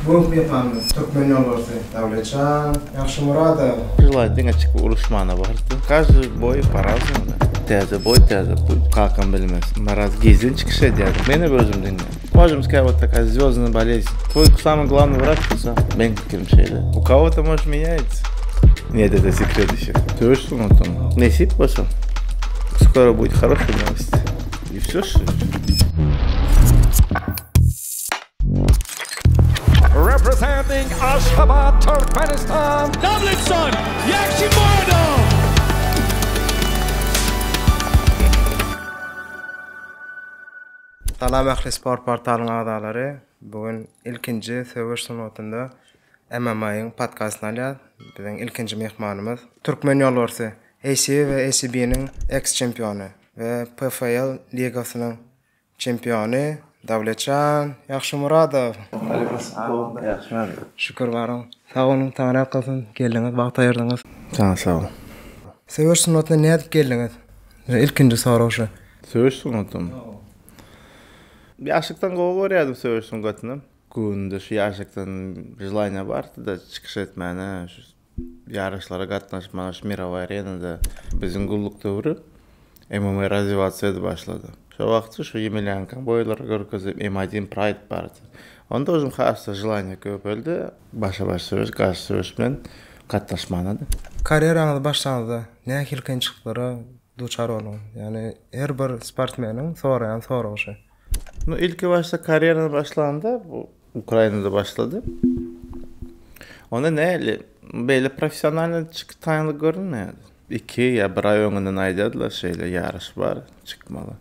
Bu günki myhmanymyz türkmen ýolbarsy Dawletjan Ýagşymyradow. Želaniýe diňe çykyp uruşmana bardy. Každy boý po-raznomu. Täze boý täze pul. Kakam bilmez. Maraz gizlin çykyş edýärdi. Menem özüm diňleýän. Можем сказать вот такая звездная болезнь. Твой самый главный враг ты сам. Meň pikirim şeýle. У кого-то может меняется. Нет, это секрет еще. Söweş sungatymy? Nesip bolsa. Скоро будет хорошая новость. И все, что ли? Representing Ashgabat, Turkmenistan, Dawletjon Ýagşymyradow! Salam ähli sport portalyň agzalary. Bu gün ilkinji söweş sungatynda MMA-yň podkastyny alýas. Biziň ilkinji myhmanymyz türkmen ýolbarsy, ACB we ACB-niň eks-çempiony we PFL ligasynyň Çempiony Dawletjan Ýagşymyradow. Ýagşymyradow. Şükür baryň. Sag boluň, taňryýalkasyn galsyn, geldiňiz, wagt aýyrdyňyz. Saňa sag bol. Söweş sungatyna nädip geldiňiz? Ilkinji sorag şu. Söweş sungatymy? Ýaşlykdan gowy görýärdim söweş sungatyny. Göwnümde şu ýaşlykdan želaniýa bardy-da çykyş etmäne, şu ýaryşlara gatnaşmaga şu mirowoý arenada biziň gulluk döwri MMA razwiwasiýa edip başlady. Şo wagty şu Ýemelýankaň boýlary görkezip M-odin Pride bardy. Onda ujum has-da želaniýa köpeldi. Başa-baş söweş, garşy söweş bilen gatnaşmana-da. Karýeraňyzy başlaňyzda nähili kynçylyklara duçar bolduňyz? Ýagny her bir sportsmeniň soraýan soragy şu. Nu ilki başda karýerany başlanda bu Ukrainada başlady. Onda näli beýle professionalnyý çyk taýynlyk görünmeýärdi. Iki ýa bir aý öňünden aýdýardylar şeýle ýaryş bar çykmaly.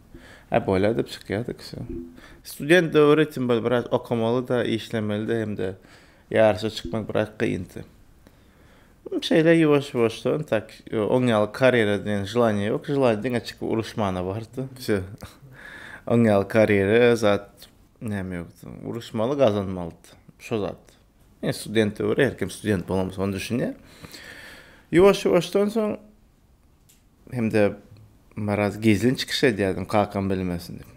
Hä bolýa diýip çykýardyk wsё. Student döwri tim bolýa biraz okamaly-da işlemeli-de hem-de ýaryşa çykmak biraz kyndy. Şeýle ýuwaş-ýuwaşdan tak oň ýaly karýera diýen želaniýa ýok. Želaniýa diňe çykyp uruşmana bardy. Wsё. Oň ýaly karýera zat näme ýokdy. Uruşmaly, gazanmalydy. Şo zat. Men student döwri her kim student bolan bolsa ony düşünýär. Ýuwaş-ýuwaşdan soň hem-de biraz gizlin çykyş edýärdim kakam bilmesin diýip.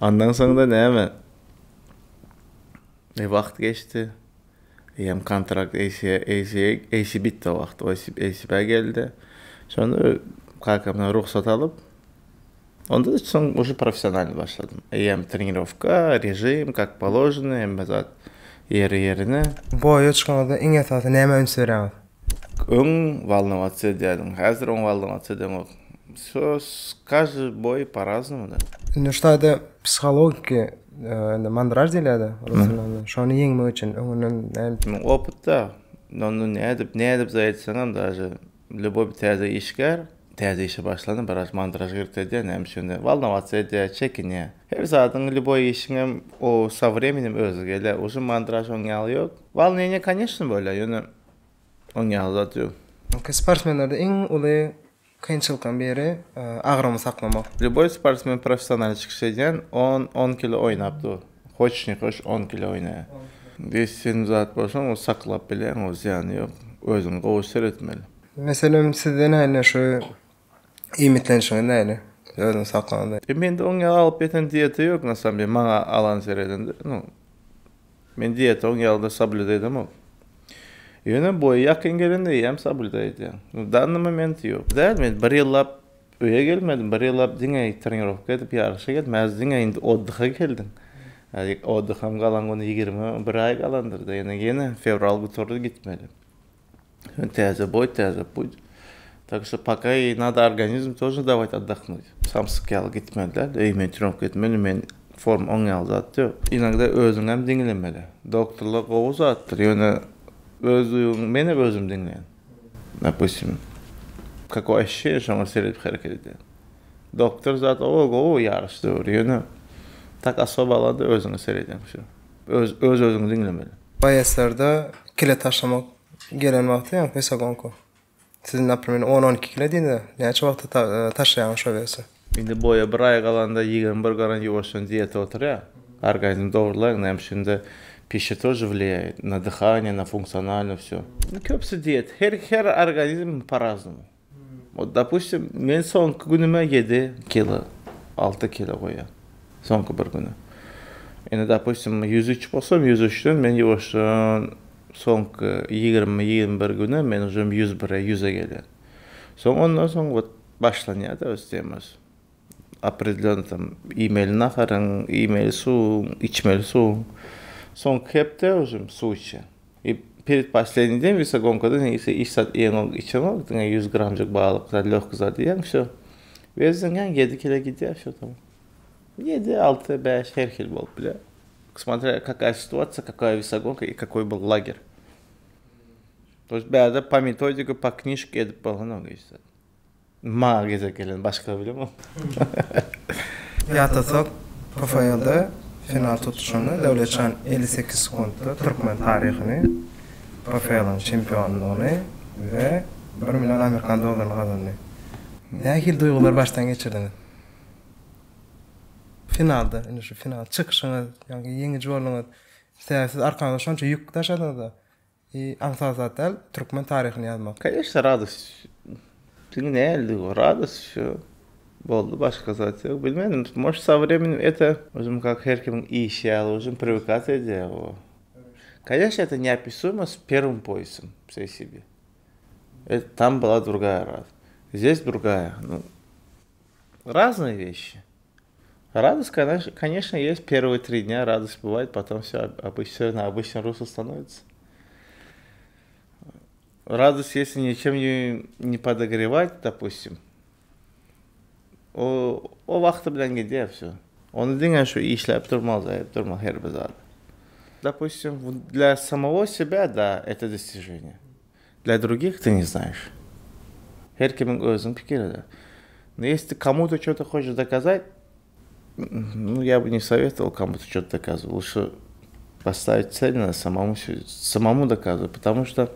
Ondan soň-da näme? E wagt geçdi. Eýýäm kontrakt AC bitdi o wagt. ACB geldi. Şonda kakamdan rugsat alyp, onda soň uje professionalnyý başladym. Eýýäm trenirowka, režim, kak položeno, hemme zat ýeri-ýerine. Boýa çykaňyzda iň esasy nämä üns berýäňiz? Öň walnowatsa edýärdim. Häzir oň walnowatsa edemok. Wsё, każdy boý po raznomu da. Indi şu taýda psihologiki indi mandraž diýilýärde rus dilinde. Şony ýeňmek üçin öňünden näme? Opytda. Onda nädip, nädip zat etseňem daže lýuboý bir täze işgär täze işe başlanda biraz mandraž girip edýär, näme üçin walnowatsa edýär, çekinýär. Her zadyň lýuboý işiňem o so wremenem özi gelýär. Uje mandraž oň ýaly ýok. Walneniýe koneçno bolýar, ýöne Oň ýaly zat ýok. Çünki sportsmenlerde iň uly kynçylyklaryň biri agramy saklamak. Lýuboý sportsmen professional çykyş edýän on, on kilo oýnap dur. Hoç ne hoç on kilo oýnaýar. Diýip sen zat bolsaň ol saklap bilýäň ol zyýany ýok. Özüňi gowy seretmeli. Meselem sizde nähili şu iýmitlenişiňiz nähili? Özüňizi saklaňyz. E mende oň ýaly alyp ýeten dieta ýok na samym dele maňa alan seredende nu Men dieta oň ýalyda soblýuda edemok. Ýöne boýy ýakyn gelende eýýäm soblýuda edýän. Nu danny moment ýok. Däl men bir ýyllap öýe gelmedim, bir ýyllap diňe trenirowka edip ýaryşa geldim. Häzir diňe indi otdyha geldim. Häzir otdyham galan güni 21 aý galandyrda ýene ýene fewral gutardy gitmeli. Täze boý, täze put. Tak şo poka i nada organizm тоже dawać otdahnuť. Samsyk ýaly gitmeli däl, öýüme trenirowka etmeli, men form oň ýaly zat ýok. Inogda özüňem diňlemeli. Doktorlar gowy zatdyr, ýöne öz duýgyň, menem özüm diňleýän. Dopustim, kakoý ощущение şoňa seredip hereket edýän. Doktor zat owo gowy ýaryş döwri, ýöne tak osobo alanda özüňe seredýäň wsё. Öz öz-özüňi diňlemeli. Boýeslarda kile taşlamak gelen wagty ýa wesogonka. Siz naprimer on on iki kile diýdiňiz näçe wagtda taşlaýaňyz şo wesi? Indi boýa bir aý galanda 21 garan ýuwaşdan dieta oturýar. Organizm dogrylaýyň näme üçin-de pişşa тоже влияет на дыхание, на funksionalny wsё. Köpüsi diet. Her her organizm po raznomu. Wot dopustim men soňky günüme ýedi kilo, alty kilo goýýan. Soňky bir güne. Indi dopustim 103 bolsam 103-den men ýuwaşdan soňky 20, 21 güne men uje 101-e, 100-e gelýän. Soň ondan soň wot başlanýar-da öz temasy. Opredelýonnyý tam iýmeli naharyň, iýmeli suwuň, içmeli suwuň. Soňky hepde uje suw içýän. I pered posledniý den wesogonkada sen ise hiç zat iýeňok, içeňok, diňe 100 gramjyk balyk zat, lýogkiý zat iýýäň, wsё. Wezin ýedi kile gidýär, wsё tam. 7, 6, 5 her hili bolup bilýär. Смотря какая ситуация, какая весогонка и какой был лагерь. То есть bärde по metodika, по книжке edip bolanok hiç zat. Maňa gezek gelen başga bilemok. Ýatlasak, PFL-de final tutuşanda Döwletjan 58 sekuntda türkmen taryhyny, PFL-iň çempionlygyny we bir million amerikan dollaryny gazandy. Nähili duýgulary başdan geçirdiňiz? Finalda, indi şu final çykyşyňyz, ýagny ýeňiji bolduňyz. Sebäbi siz arkaňyzda şonça ýük daşadyňyz-da. I aňsat zat däl, türkmen taryhyny ýazmak. Конечно, radost. Diňe näldigi o, radost wsё. Boldy, başga zat ýok. Bilmedim, может со временем это özüm как her kimiň işi ýaly özüm привыкать edýär o. Конечно, это неописуемо с первым поясом всей себе. Это там была другая радость. Здесь другая. Ну, разные вещи. Радость, конечно, есть. Первые три дня радость бывает, потом все, все на обычном русло становится. Радость, если ничем не, не подогревать, допустим, o, o wagty bilen gidýär все. Ony diňe şu işläp durmaly, zaýap durmaly her bir zady. Допустим, для самого себя, да, это достижение. Для других ты не знаешь. Her kimiň özüniň pikiri. Но если ты кому-то что-то хочешь доказать, ну, я бы не советовал кому-то что-то доказывать. Лучше поставить цель на самому, самому доказывать. Потому что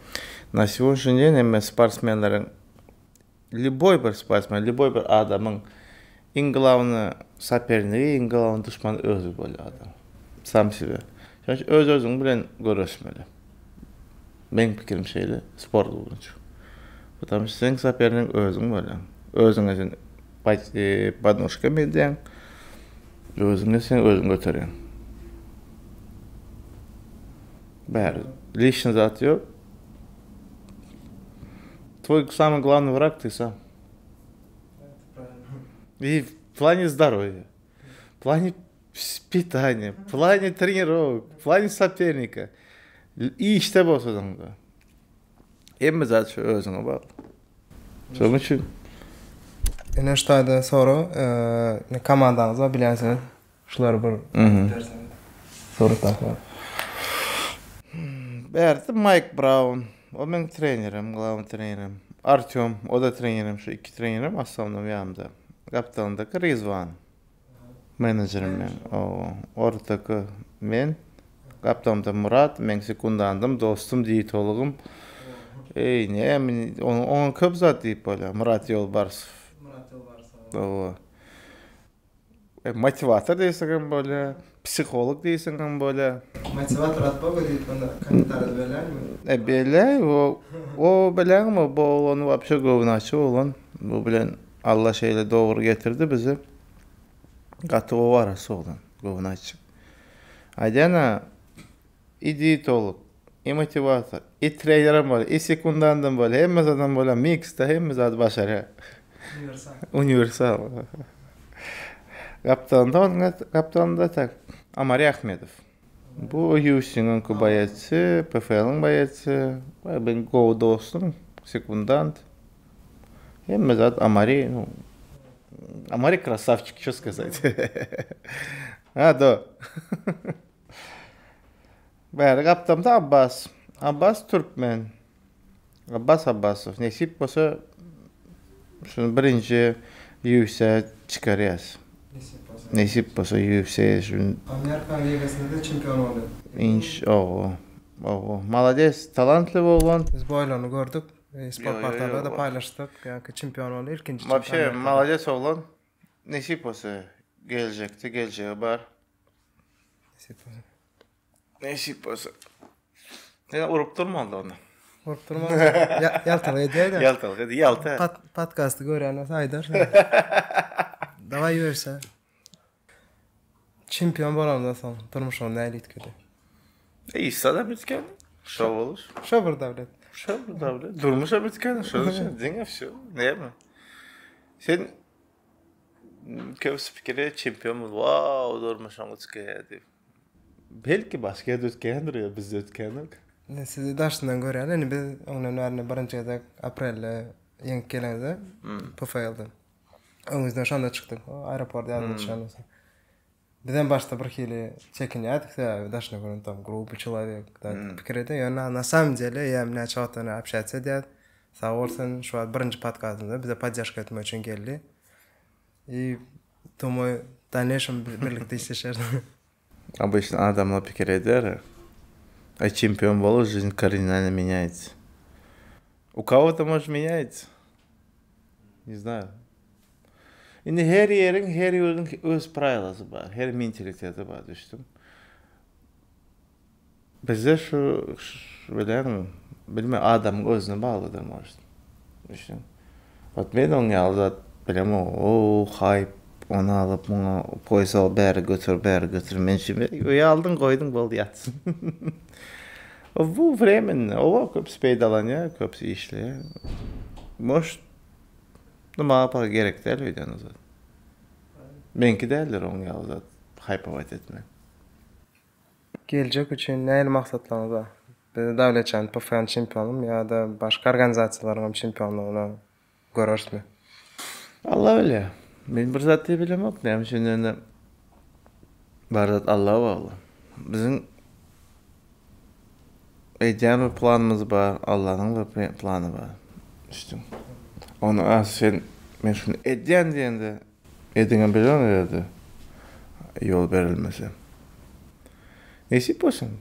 на сегодняшний день men sportsmenleriň любой bir sportsmen, любой bir adamyň iň главный сопернigi, iň главный duşmany özi bolýar adam. Sam себе. Şonuň üçin öz özüň bilen göreşmeli. Meň pikirim şeýle sport boýunça. Потому что seň соперnigiň özüň bolýaň. Özüňe sen подножка edýäň. Özüňe sen özüň göterýäň. Bäri лишний zat ýok. Твой самый главный враг ты сам. И в плане здоровья, в плане питания, в плане тренировок, в плане соперника. Işde bolsaň da. Hemme zat şu özüňe bagly. Şonuň üçin Ine şu taýda sorag, komandaňyz bar bilýänsiňiz. Şulary bir berseňiz. Suratdaky bar. Bärde Mike Brown, o meň trenerim, главный trenerim. Artyom, o da trenerim, şu iki trenerim основном ýanymda. Gapdalyndaky Rizwan. Menejerim men. O, ortaky men. Gapdalymda Murat, meň sekundantym, dostum, diýetologym. Eý, näme, oňa köp zat diýip bolýar. Murat Ýolbarsow. Murat Ýolbarsow. Hawa. Motiwator diýseň hem bolýar, psiholog diýseň hem bolýar. Motiwator at Boga diýip onda kommentariýada belläýinmi? E belläý, o o bileňmi bu oglan wapşe göwnaçyk oglan. Bu bilen Alla şeýle dogry getirdi bizi. Gaty gowy arassa oglan, göwnaçyk. Aýdýan-a i diýetolog, i motiwator, i trenerem bolýar, i sekundandam bolýar, hemme zadam bolýar, miksde hemme zady başarýar. Uniwersal. Uniwersal. Gapdalynda onuň gapdalynda tak Amari Ahmedow. Bu UFC-niň öňki boýaçy, PFL-iň boýaçy, meň gowy dostum, sekundant. Hemme zat Amari, ну, Amari красавчик, что сказать. Ha, do. Bäri gapdamda Abbas. Abbas türkmen. Abbas Abbasow. Nesip bolsa şuny birinji UFC-ä çykarýas. Nesip bolsa. Nesip bolsa UFC-ye şuny. Amerikan ligasynda-da çempion boldy. Inş, owo. Owo. Malades, talantly oglan. Biz boýlaryny gördük. Sport portalda-da paýlaşdyk. Ýaňky çempion boldy, ilkinji çempion. Wapşe malades oglan. Nesip bolsa geljekde geljegi bar. Nesip bolsa. Nesip bolsa. Sen urup durmaly ony. Urup durmaly. Ýaltalyk edýär-de. Ýaltalyk edýär, ýalta. Pod podcasty görýän bolsa aýdar. Daway UFC. Çempion bolandan soň durmuşyňyz nähili üýtgedi? Hiç zadam üýtgedi. Şo boluş. Şo bir dawlet. Şo bir dawlet. Durmuşam üýtgedi. Şo üçin diňe wsё. Näme? Sen köpüsi pikir edýär çempion bolup, wow, durmuşyň üýtgeýär diýip. Belki başga ýerde üýtgeýändir, ýa bizde üýtgänok. Indi sizi daşyndan görýän, indi biz öňden bäri birinji gezek aprelde ýeňip geleňizde PFL-de. Öňüňizden şonda çykdyk. Aeroporta ýadyma düşen bolsa. Bizem başda bir hili çekinýärdik, sebäbi daşyna görüň tam gruby çelowek zat pikir edýär. Ýöne na samom dele eýýäm näçe wagtdan bäri общаться edýäs. Sag bolsun, şu wagt birinji podkastymyzda bize podderžka etmek üçin geldi. I думаю, w dalneýşem birlikde işleşeris. Обычно adamlar pikir edýär, Aý çempion bolup жизнь kardinально меняется. U kого-то может меняется. Не знаю. Indi her ýeriň, her ýurduň öz prawilasy bar, her mentaliteti bar, düşdüň. Bizde şu, bilýäňmi, bilme adamyň özüne baglydyr может. Düşdüň. Wot men oň ýaly zat bilemok. O haýp, ony alyp muňa poýsa al bäri götür, bäri götür. Men üçin öýe aldyň, goýduň boldy ýatsyn. Bu wremenno. Oba köpüsi peýdalanýar, köpüsi işleýär. Может Maňa paý gerek däl öýden o zat. Meňki däldir oň ýaly zat haýpawat etmek. Geljek üçin nähili maksatlaryňyz bar? Bizi Dawletjan PFN çempionymy ýa-da başga organizasiýalaryňam çempionlygyna görerismi? Alla bilýär. Men bir zat diýip bilemok. Näme üçin diýende bar zat Alla bagly. Biziň Edýän bir planymyz bar, Allanyň bir plany bar. Düşdüň. Ony a sen men şuny edýän diýende ediňem bileň ýerde ýol berilmese. Nesip bolsun.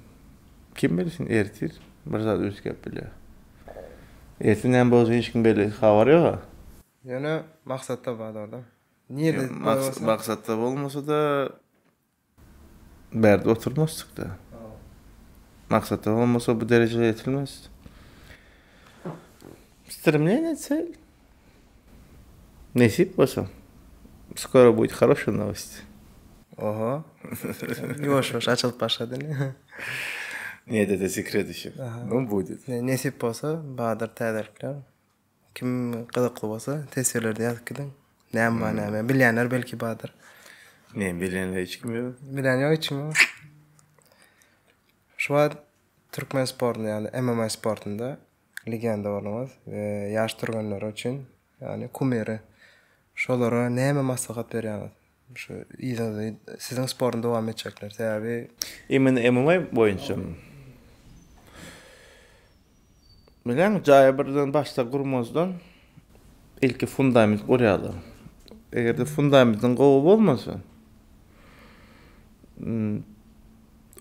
Kim bilsin ertir bir zat üýtgäp bilýär. Ertir näme boljagyny hiç kim belli habary ýok-a. Ýöne maksatda bar dogry. Nirede Maksatda bolmasa-da Bärde oturmasdyk-da. Maksatda bolmasa bu derejä ýetilmezdi. Stremleniýe tsel. Nesip bolsa. Skoro будет хорошая новость. Oho. Ýuwaş-ýuwaş açylyp başlady indi. Нет, это секрет еще. Ну, будет. Nesip bolsa, bardyr täzelikler. Kim gyzykly bolsa teswirlerde ýazyp gidiň. Näme bar näme bilýänler belki bardyr. Men bilýänler hiç kim ýok. Bilýän ýok hiç kim ýok. Şu wagt türkmen sportunda ýagny MMA sportunda legenda bolduňyz we ýaş türgenler üçin ýagny kumiri. Şolara näme maslahat berýäňiz? Şu yzyňyzy siziň sportuny dowam etjekler. Sebäbi Imенно MMA boýunça. Bilýäňmi, jaýy birden başda gurmazdan ilki fundament gurýarlar. Eger-de fundamentiň gowy bolmasa,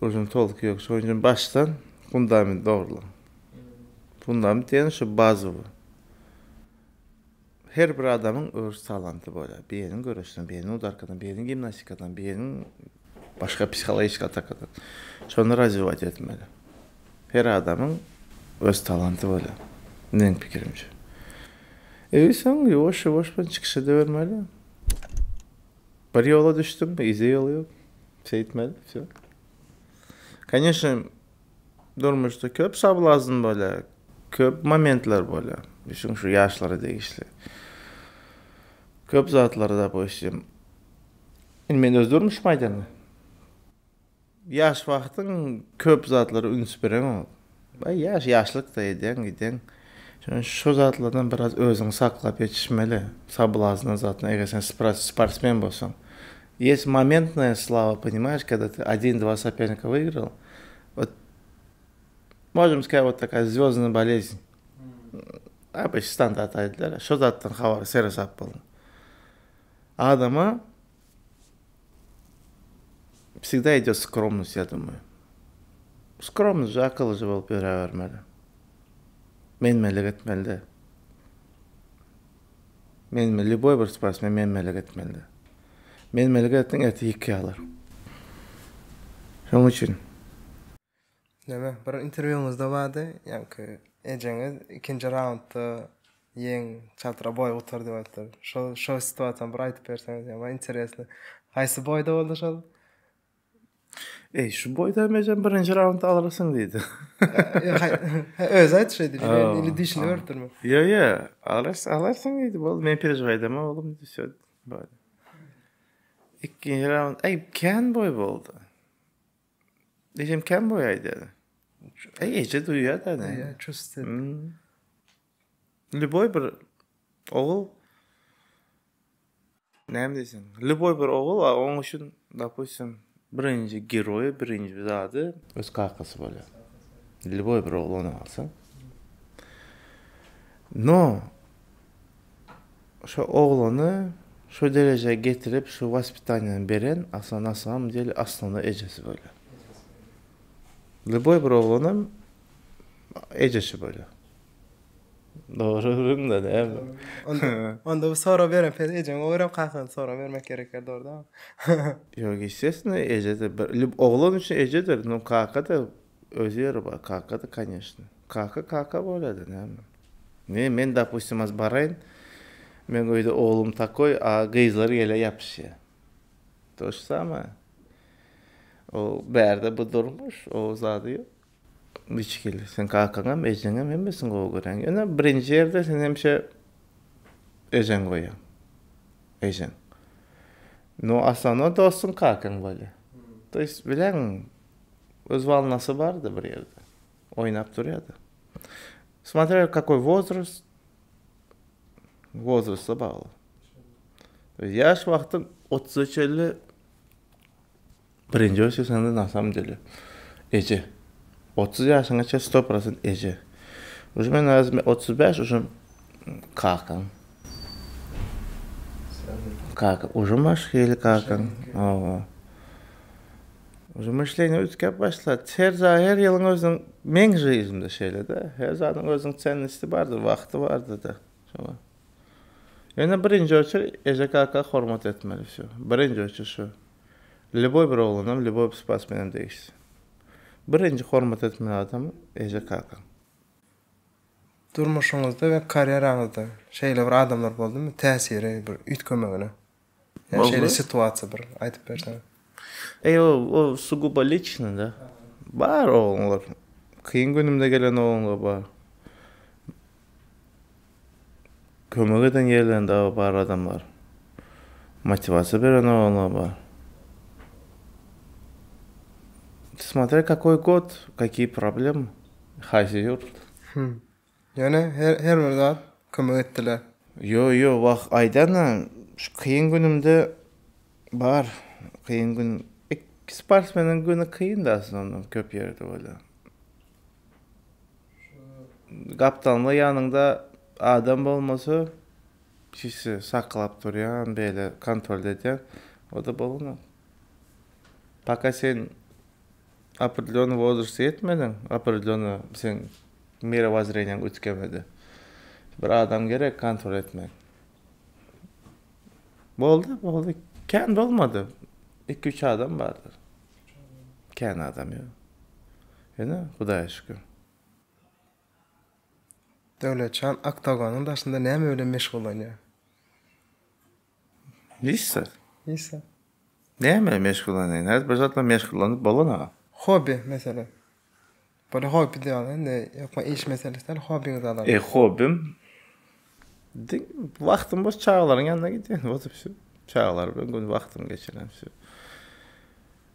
uzyn tolky ýok. Şonuň üçin başdan fundament dogrulan. Fundament diýeni şu bazowy. Her bir adamyň öz talanty bolýar. Biriniň göreşden, biriniň udarkadan, biriniň gimnastikadan, biriniň başga psihologiçki atakadan. Şony razwiwat etmeli. Her adamyň öz talanty bolýar. Meniň pikirimçe. Eý soň ýuwaş-ýuwaş bilen çykyş edibermeli. Bir ýola düşdüňmi, yza ýol ýok. Şeýtmeli, wsё. Koneçno, Durmuşda köp soblazn bolýar, köp momentler bolýar. Düşün şu ýaşlara degişli. Köp zatlar dopustim. Indi men öz durmuşymy aýdanda. Ýaş wagtyň köp zatlara üns bereňok. Baý ýaş, ýaşlykda edýäň, gidýäň. Şonuň üçin şo zatlardan biraz özüňi saklap ýetişmeli. Soblazna zatdan eger sen sportsmen bolsaň. Есть momentная слава, понимаешь, когда ты один-два соперника выиграл. Вот можем сказать, вот такая звездная болезнь. Обычно standart aýdylýar. Şo zatdan habar seresap boluň. Adama всегда идет скромность, я думаю. Скромность, akyllyja bolup ýöräbermeli. Menmenlik etmeli däl. Menmen, lýuboý bir sportsmen menmenlik etmeli däl. Menmenlik etseň erte ýykýarlar. Şonuň üçin. Näme, bir interwýuňyzda bardy, ýaňky ejeňiz ikinji raundda ýeň çaltra boý gutar diýip aýdypdyr. Şol şol situasiýany bir aýdyp berseňiz ýa interesno. Haýsy boýda boldy şol? Eý, şu boýda ejem birinji raundda alyrsyň diýdi. Özi aýtdy şeý diýdi. Men ili dişini görüp durman. Ýo, ýo, alarsyň, alarsyň diýdi. Boldy, men perežiwaý edemok oglum diýdi. Wsё. Boldy. Ikinji raund, eý, kän boý boldy. Ejem kän boý aýdýardy. Eý, eje duýýar-da. Duýýar, çувствует. Lýuboý bir ogul Näme diýseň, lýuboý bir ogul, a oň üçin, dopustim, birinji geroýy, birinji zady öz kakasy bolýar. Lýuboý bir ogul ony alsa. No, şo oglany şo derejä getirip, şo waspitaniýany beren, asla na samom dele osnownoý ejesi bolýar. Lýuboý bir oglanam ejesi bolýar. Dogry gürrüň-de näme? Onda, onda bu sorag beren pes ejeňe goýram kakaňa sorag bermek gerek ýer dogry dälmi? Ýok, естественно, eje-de bir, lüb oglan üçin ejedir, no kaka-da öz ýeri bar, kaka-da koneşno. Kaka kaka bolýa-da näme? Ne, men dopustim az baraýyn, meň öýde oglum takoý, a gyzlar gelýä ýapyşýa. To же самое. O bärde bu durmuş, o zady ýok. Hiç hili. Sen kakaňam, ejeňem hemmesini gowy görýäň. Ýöne birinji ýerde sen hemişe ejeňi goýýaň. Ejeň. No osnovnoý dostuň kakaň bolýar. To ýest bileň öz wolnasy bardy bir ýerde. Oýnap durýardy. Смотря kakoý wozrast wozrasta bagly. Ýaş wagtyň otuza çenli Birinji öýse sende na samom dele eje. 30 ýaşyňa çe sto prosent eje. Uje men häzir 35 uje kakaň. Kaka uje başga hili kakaň. Hawa. Uje myşleniýe üýtgäp başlady. Her za her ýylyň özüniň meň žizimde şeýle-de. Her zadyň özüniň çenlisti bardyr, wagty bardyr-da. Şoňa. Ýöne birinji oçer eje kaka hormat etmeli wsё. Birinji oçer şu. Lýuboý bir oglanam lýuboý bir sportsmenem degişli. Birinji hormat etmeli adam eje kakaň. Durmuşyňyzda we karýeraňyzda şeýle bir adamlar boldumy täsiri bir üýtgemegine? Ýa şeýle situasiýa bir aýdyp berseňiz. Eý o o sugubo liçno da. Bar oglanlar. Kyn günümde gelen oglanlar bar. Kömek eden ýerlerinde dagy bar adamlar. Motiwasiýa beren oglanlar bar. Смотря kakoý god, kakiý problema, haýsy ýurt. Hum. Ýöne her her bir zat kömek etdiler. Ýo ýo wah aýdana şu kyn günümde bar kyn gün sportsmeniň güni kyn da osnovnom köp ýerde bolýar. Gapdalynda ýanyňda adam bolmasa şişe saklap durýan beýle kontrol edýän o-da bolanok. Paka sen opredlýony wozrasta ýetmediň, opredlýony seň mirowozreniýaň üýtgemedi. Bir adam gerek kontrol etmek. Boldy, boldy. Kän bolmady. Iki-üç adam bardyr. Kän adam ýok. Ýöne Hudaýa şükür. Döwletjan oktagonyň daşynda näme bilen meşgullanýar? Hiç zat. Hiç zat. Näme bilen meşgullanýan? Häzir bir zat bilen meşgullanyp bolanok. Hobbi meselem. Bolýa hobbi diýýäň indi ýokma iş meselesi däl hobbiňizi alaly. E hobbim diň wagtym boş çagalaryň ýanyna gidýän wot i wsё. Çagalar bilen gün wagtymy geçirýän wsё.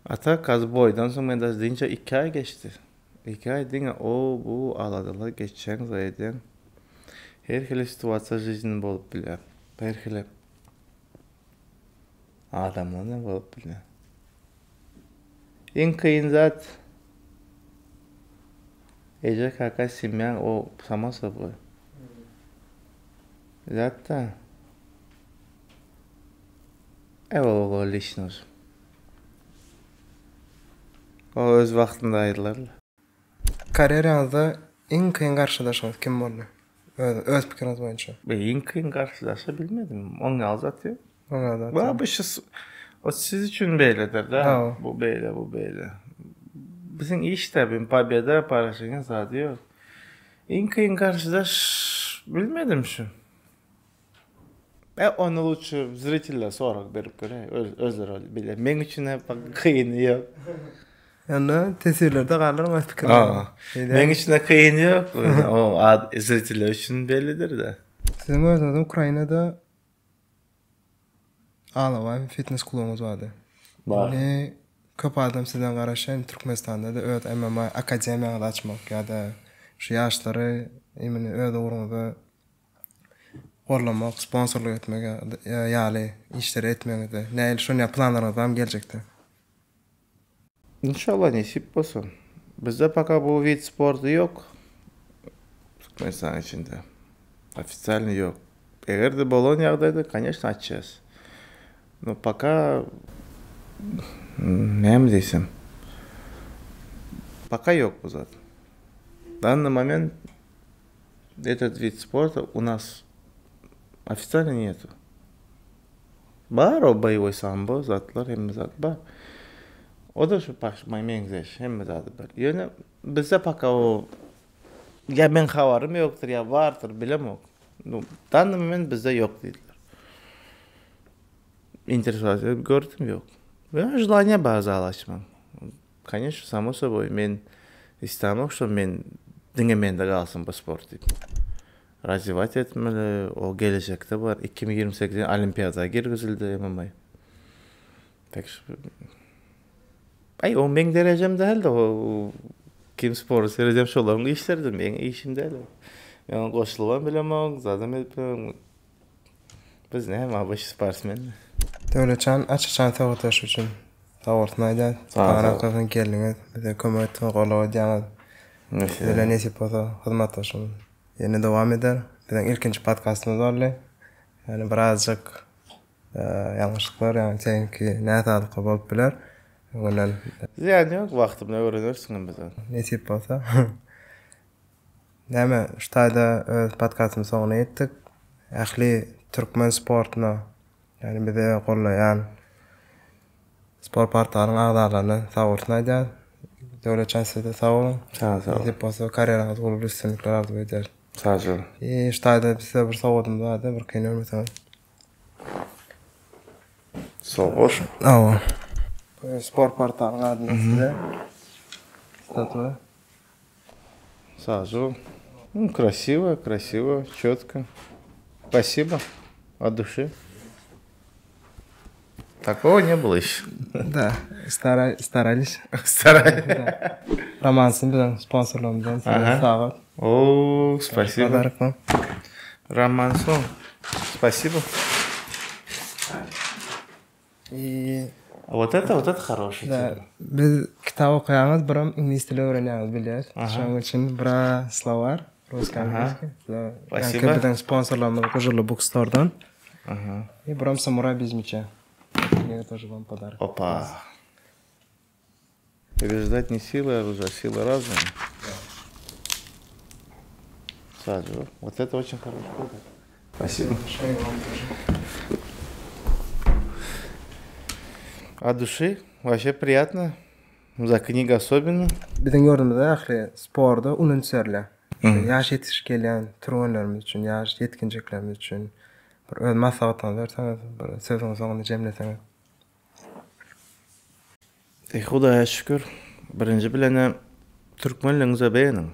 A tak az boýdan soň men daže dynça iki aý geçdi. Iki aý diňe o bu aladalar geçýäň zat edýäň. Her hili situasiýa жизни bolup bilýär. Her hili adamlar bolup bilýär. Iň kyn zat eje kaka semýa o samo soboý. Zatda Ewel ol liçno. O öz wagtynda aýdylar. Karýeraňyzda iň kyn garşydaşyňyz kim boldy? Öz öz pikiriňiz boýunça. Iň kyn garşydaşy bilmedim. Oň ýaly zat ýok. Oň ýaly zat ýok. Bu şu o siz üçin beýledir-dä. Bu beýle, bu beýle. Biziň işde bir pobeda, poraženiýa zady ýok. Iň kyn garşydaş bilmedim şu. E ony lutşy zritiller sorag berip göräý özleri biler. Meň üçin kyny ýok. Ýöne teswirlerde galdyryň öz pikirleriňizi. Meň üçin kyny ýok. O zritiller üçin bellidir-de. Siziň özüňiziň Ukrainada Alabaý fitnes klubuňyz bardy. Bar. Indi köp adam sizden garaşýar, indi Türkmenistanda-da öz MMA akademiýaňyzy açmak ýa-da şu ýaşlary imini öz ugruňyza goldamak, sponsorlyk etmek ýaly işleri etmegiňizde. Nähili şonýa planlaryňyz barmy geljekde? Inşallah nesip bolsa. Bizde poka bu wid sporty ýok. Türkmenistanyň içinde. Ofitsialnyý ýok. Eger-de bolan ýagdaýda, koneçno açýas. No poka näme diýsem. Poka ýok bu zat. Danny moment этот wid sporta u nas ofitsialno netu. Bar o boýewoý sambo zatlar hemme zat bar. O-da şu paşma meňzeş hemme zady bir. Ýöne bizde paka o ýa meň habarym ýokdur ýa bardyr bilemok. Nu danny moment bizde ýok diýdiler. Interesowat edip gördüm ýok. Ýöne želaniýa bar zal açmak. Koneçno samo soboý men islämok şo men diňe mende galsyn bu sport diýip. Razwiwat etmeli, o gelejekde bar. 2028 olimpiada girgizildi MMA. Tak şo Aý o meň derejem däldi o kim spory seredýän şolaryň işleridi meň işim däl o. Men oňa goşulybam bilemok, zadam edip bilemok. Biz näme obычный sportsmen. Döwletjan aç-açan söhbetdeşlik üçin sag bolsun aýdýas. Sag bolsun geldiňiz, bize kömek etdiňiz, goldaw edýäňiz. Size nesip bolsa hyzmatdaşlygymyz ýene dowam eder. Biziň ilkinji podkastymyz boldy. Ýöne birazjyk ýalňyşlyklar, ýagny tehniki näsazlyklar bolup biler. Öňünden. Zyýany ýok, wagty bilen öwrenersiň hem bizem. Nesip bolsa. Näme, şu taýda öz podkastymyň soňuna ýetdik. Ähli türkmen sportuna, ýagny bizi gollaýan Sport portalyň agzalaryna sag bolsun aýdýas. Döwletjan sizede sag boluň. Sag boluň. Nesip bolsa karýeraňyzda uly üstünlikler arzuw edýäris. Sag boluň. I şu taýda size bir sowgadymyz bardy, bir kyn görmeseňiz. Sowgat? Hawa. Sport portalyň adyndan size statuwa. Sag boluň. Krasiwo, krasiwo, çotko. Spasibo от duşi. Takogo ne bylo еще. Da, starались. Starались. Romansyny biziň sponsorlarymyzdan size sagat. Oo, spasibo. Podarok vam. Romanson. Spasibo. I Вот это, вот это хороший. Da, biz kitap okaýaňyz, biram iňlis dili öwrenýäňiz bilýäs. Şonuň üçin biraz slowar, ruski, angliski. Spasibo. Biziň sponsorlarymyz Gujurly Bookstore'dan. I biram Samuray bez mеча. Книга тоже вам подарок. Опа. Побеждать не силой оружия, а сила разума. Саджу. Вот это очень хороший подарок. Спасибо. От души. Вообще приятно. За книгу особенно. Biziň ýurdumyzda ähli sporda uly üns berilýär. Ýaş ýetişip gelýän türgenlerimiz üçin, ýaş ýetginjeklerimiz üçin bir öz maslahatyňyzy berseňiz, bir sözüň soňunda jemleseňiz. Eý Hudaýa şükür, birinji bilene türkmenligiňize begeniň,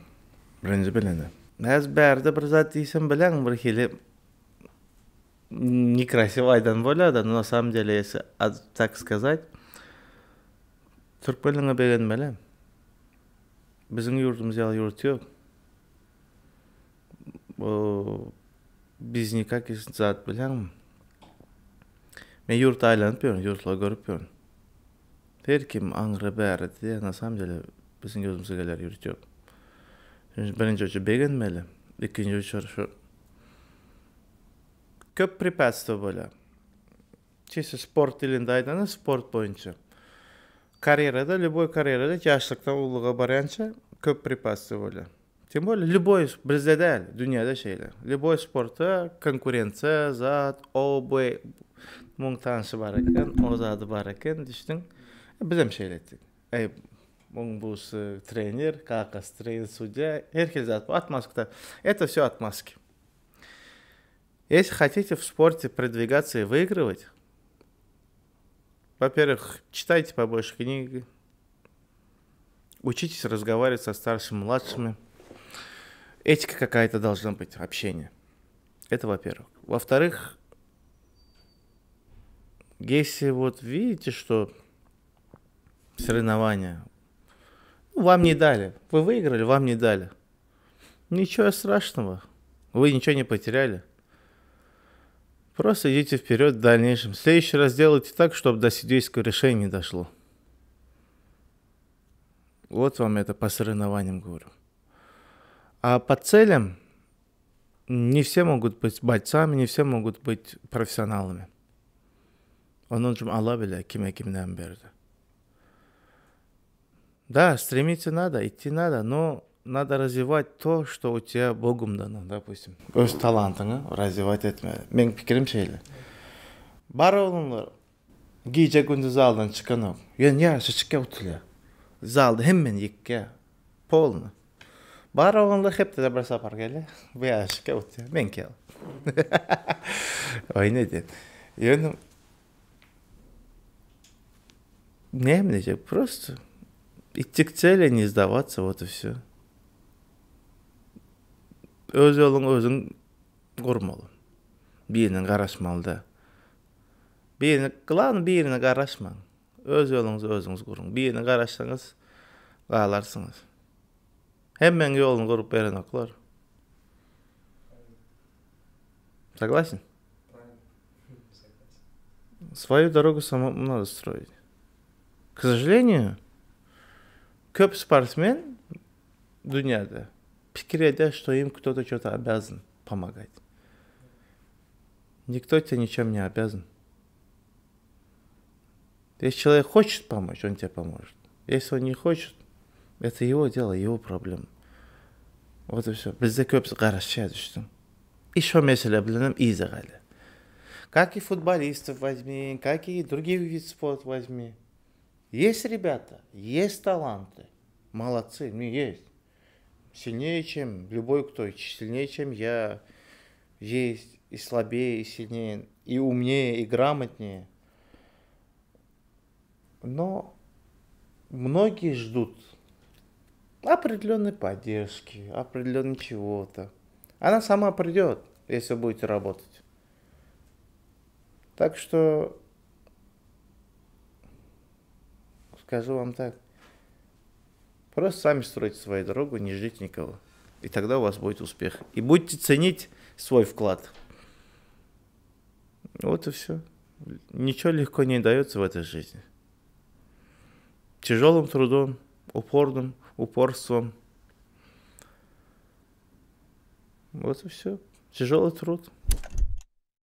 birinji bilene. Häzir bärde bir zat diýsem bileň bir hili nekrasiwo aýdan bolýada, no na samom dele ýesi tak skazat türkmenligiňe begenmeli. Biziň ýurdumyz ýaly ýurt ýok. Bu biz nikak zat bileňmi? Men ýurta aýlanyp ýörün, ýurtlary görüp ýörün. Her kim aňry bäri diýýär, na samom dele biziň ýurdumyza geler ýurt ýok. Birinji uçar begenmeli, ikinji uçar şu köp prepýatstwo bolýar. Çeşit sport dilinde aýdanda sport boýunça. Karýerada, lýuboý karýerada ýaşlykdan ululyga barýança köp prepýatstwo bolýar. Tem bolýa lýuboý bizde däl, dünýäde şeýle. Lýuboý sportda konkurensiýa, zat, o bu muň tanşy bar eken, o zady bar eken düşdüň. Bizem şeýle etdik. Eý, muň busy trener, kakasy trener, sudýa, her hili zat bar, otmaskda. Это все otmaski. Если хотите в спорте продвигаться и выигрывать, во-первых, читайте побольше книги, учитесь разговаривать со старшими, младшими. Этика какая-то должна быть, общение. Это во-первых. Во-вторых, если вот видите, что соревнования вам не дали, вы выиграли, вам не дали. Ничего страшного, вы ничего не потеряли. Просто идите вперед в дальнейшем. В следующий раз делайте так, чтобы до судейского решения не дошло. Вот вам это по соревнованиям говорю. А по целям не все могут быть бойцами, не все могут быть профессионалами. Onuň üçin Alla bilýär kime kim näme berdi. Да, стремиться надо, идти надо, но надо развивать то, что у тебя Богом дано, допустим. Öz talantyňy развивать etmeli. Meň pikirim şeýle. Bar oglanlar gije gündiz zaldan çykanok. Ýöne ýaryşa çykýar utulýar. Zalda hemmeni ýykýar. Polny. Bar oglanlar hepdede bir sapar gelýär. Bu ýaryşa çykýar utýar. Meňki ýaly. Oýun edýän. Ýöne Näme diýjek, prosto idti k celi, ne sdawatsa, wot i wsё. Öz ýoluňy özüň gurmaly. Birine garaşmaly däl. Birine, glawny birine garaşmaň. Öz ýoluňyzy özüňiz guruň. Birine garaşsaňyz galarsyňyz. Hemmäň ýoluny gurup berenoklar. Согласен? Свою дорогу самому надо строить. К сожалению, köp sportsmen dünýäde pikir edýär, что им кто-то что-то обязан помогать. Никто тебе ничем не обязан. Если человек хочет помочь, он тебе поможет. Если он не хочет, это его дело, его проблема. Вот и все. Bizde köpüsi garaşýar düşdüň. I şo mesele bilenem yza galýar. Как и futbolistов возьми, как и другие вид спорт возьми. Есть ребята, есть таланты. Молодцы, ну есть. Сильнее, чем любой кто, сильнее, чем я. Есть и слабее, и сильнее, и умнее, и грамотнее. Но многие ждут определенной поддержки, определенной чего-то. Она сама придет, если вы будете работать. Так что скажу вам так. Просто сами стройте свою дорогу, не ждите никого. И тогда у вас будет успех. И будете ценить свой вклад. Вот и все. Ничего легко не дается в этой жизни. Тяжелым трудом, упорным, упорством. Вот и все. Тяжелый труд.